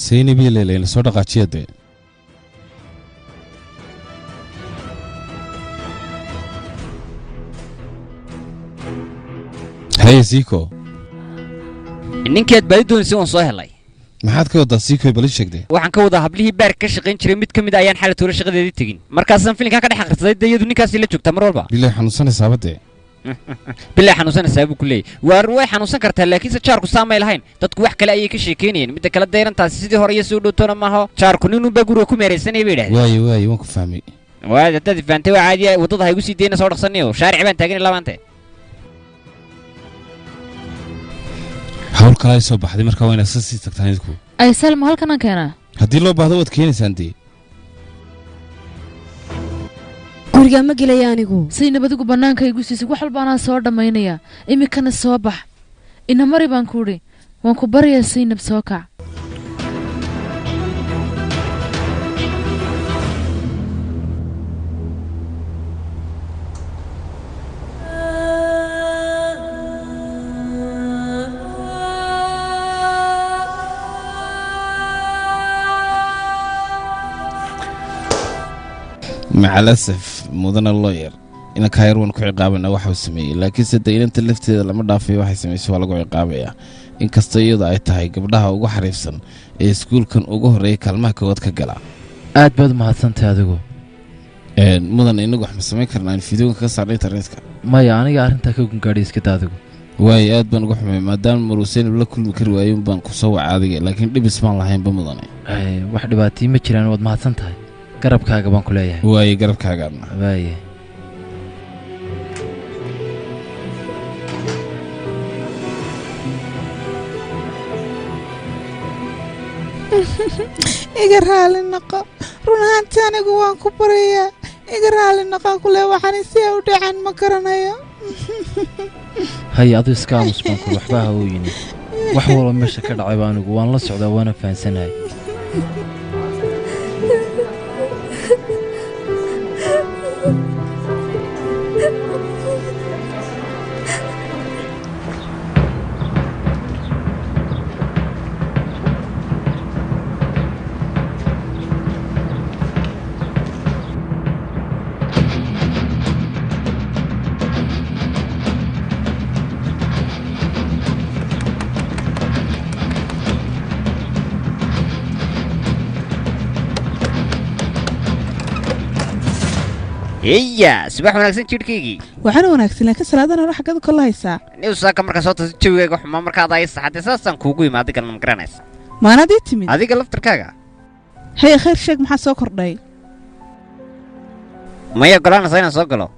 Saynabiya Leylayna soo dhaqaajiya dee. Haye Siiko. Ninkeed baadi doonaysa waan soo helay. Maxaad ka wadaa, Siiko? Bali sheegday. Waxaan ka wadaa hablihii baarka ka shaqayn jiray mid ka mid a ayaan xalay toole shaqadeedii tegin. Markaasaan filinkaa ka dhex akhrisaday dee, iyadu ninkaasii la joogtaa mar walba. Bilay xanuunsanaysaaba dee. Bilaa xanuunsanaysaa buu ku leeyahy. Waar, way xanuunsan kartaa, laakiinse jaarku saamay lahayn. Dadku wax kale ayay ka sheekeynayeen. Midda kale, dayrantaasi sidii hore iyo soo dhowtoona maaho. Jaarku ninunbaa guriga ku meeraysanaya bay idhahdeen. Waaye waaye, waan ku fahmay. Waa haddaad fahamtay, waa caadiya. Waddada ha igu sii dayna, soo dhaqsanayo. Shaaric baan taagan labaante. Hawl kale ay soo baxday, markaa waa inaad sa sii tagtaan idinku. Ay Salma, halkanaan keenaa. Haddii loo baahdo waad keenaysaan dee. Gurigaa ma gelaya anigu. Saynab, adigu bannaanka igu siisay, wax walba anaa soo dhammaynaya. Iminkana soo bax, ina mari baan ku idhi. Waan ku baryaa Saynab, soo kac. Macalasaf mudana lawyer, inankaa yar waan ku ciqaabanaa waxa uu sameeyey, laakiinse dee inanta lafteeda lama dhaafayo. Waxay samaysay waa lagu ciqaabayaa, inkastoo iyadu ay tahay gabdhaha ugu xariifsan ee iskuulkan ugu horreeya kaalmaha koowaad ka gala. Aad baad umahadsantahay adigu. Mudan, inagu wax ma samayn karnaa in fideoga ka saarna internetka? Maya, aniga arrintaa ka gungaadhay, iska daa adigu. Waayo, aad baan uga xumay maadaama maruuseynab la kulmi kari waayey baan ku soo wacay adiga, laakiin dhibis baan lahaynba, mudane. Ay, wax dhibaatii ma jiraan, waad mahadsan tahay, garabkaaga baan ku leeyahay. Waaye, garabkaagaadna. Waaye. Iga raali noqo. Run ahaantii anigu waan ku baryayaa, iga raali noqon kule. Waxaan si ay u dhaceen ma garanayo. Hay, adu iska aamus baan ku, waxba ha ooyini. Wax walba meesha ka dhacayba anigu waan la socdaa, waana fahansanahay. Heya, subax wanaagsan jidhkaygii. Waxaana wanaagsan, laakiin salaadan hore xaggada kala haysaa? Niw saaka markaa soo tasa jawigayga xumaa, markaad ay saxatay saasaan kuugu imaaday galna, ma garanaysa? Maanaad ii timid? Adiga laftarkaaga. Haye, khayr sheeg, maxaa soo kordhay? Maya ogolaanaysaa inaan soo galo?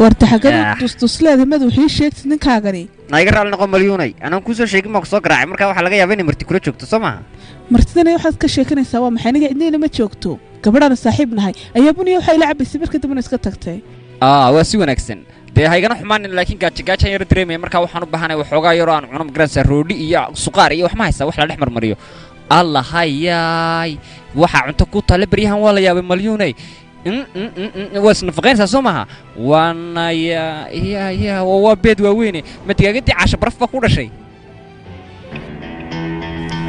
Warta xaggada tustusleeda madaxii sheegtid ninkaagani. Na iga raali noqon malyuunay, anaan kuu soo sheegin baan ku soo garaacay. Markaa waxaa laga yaabaa inay marti kula joogto, soo maaha? Martidana waxaad ka sheekanaysaa waa maxay? Aniga cidnayna ma joogto. Gabadhaana saaxiib nahay ayaa buniya waxay ila cabaysay, marka dambena iska tagtay. Aa, waa si wanaagsan dee, ha igana xumaanin, laakiin gaajo gaajaan yaro dareemaya. Markaa waxaan u baahanay waxoogaa yaroo aan cuno, magaranaysaa, roodhi iyo suqaar iyo wax ma haysaa, wax la dhex marmariyo. Allah hayaay, waxaa cunto ku taale baryahan waa la yaabay malyuunay. Waa isnafaqaynaysaa, soo maaha? Waana ya ya ya waa beed waaweyne. Ma digaagadii caasha baraf baa ku dhashay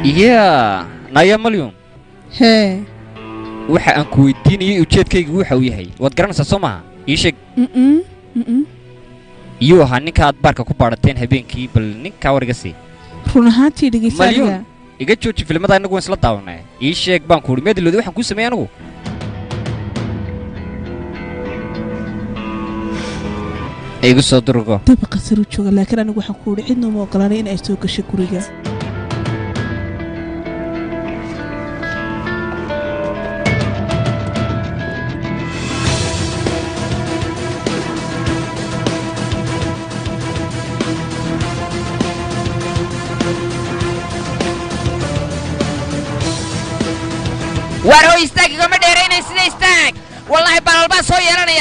ya naya malyuun? Hee. Waxa aan ku weydiinayay ujeedkayga waxa uu yahay waad garanaysaa, soo maaha? Ii sheeg. Mm mm. Iyuu ahaa ninka aad baarka ku baadhateen habeenkii? Bal ninkaa war iga sii. Run ahaantii dhegeysa. Malyuun. Aniga Iga jooji filimada, inagu waan isla daawanay. Ii sheeg baan ku uhi, miyaad ilowday waxaan kuu sameeyey anigu? Igu soo durgo. Dabaqa saru jooga, laakiin anigu waxaan ku idhi cidna uma ogolaanay in ay soo gasho guriga. Waar hoo, istaag! Igama dheeraynay sida istaag. Wallaahi baalalbaa soo yeelanaya.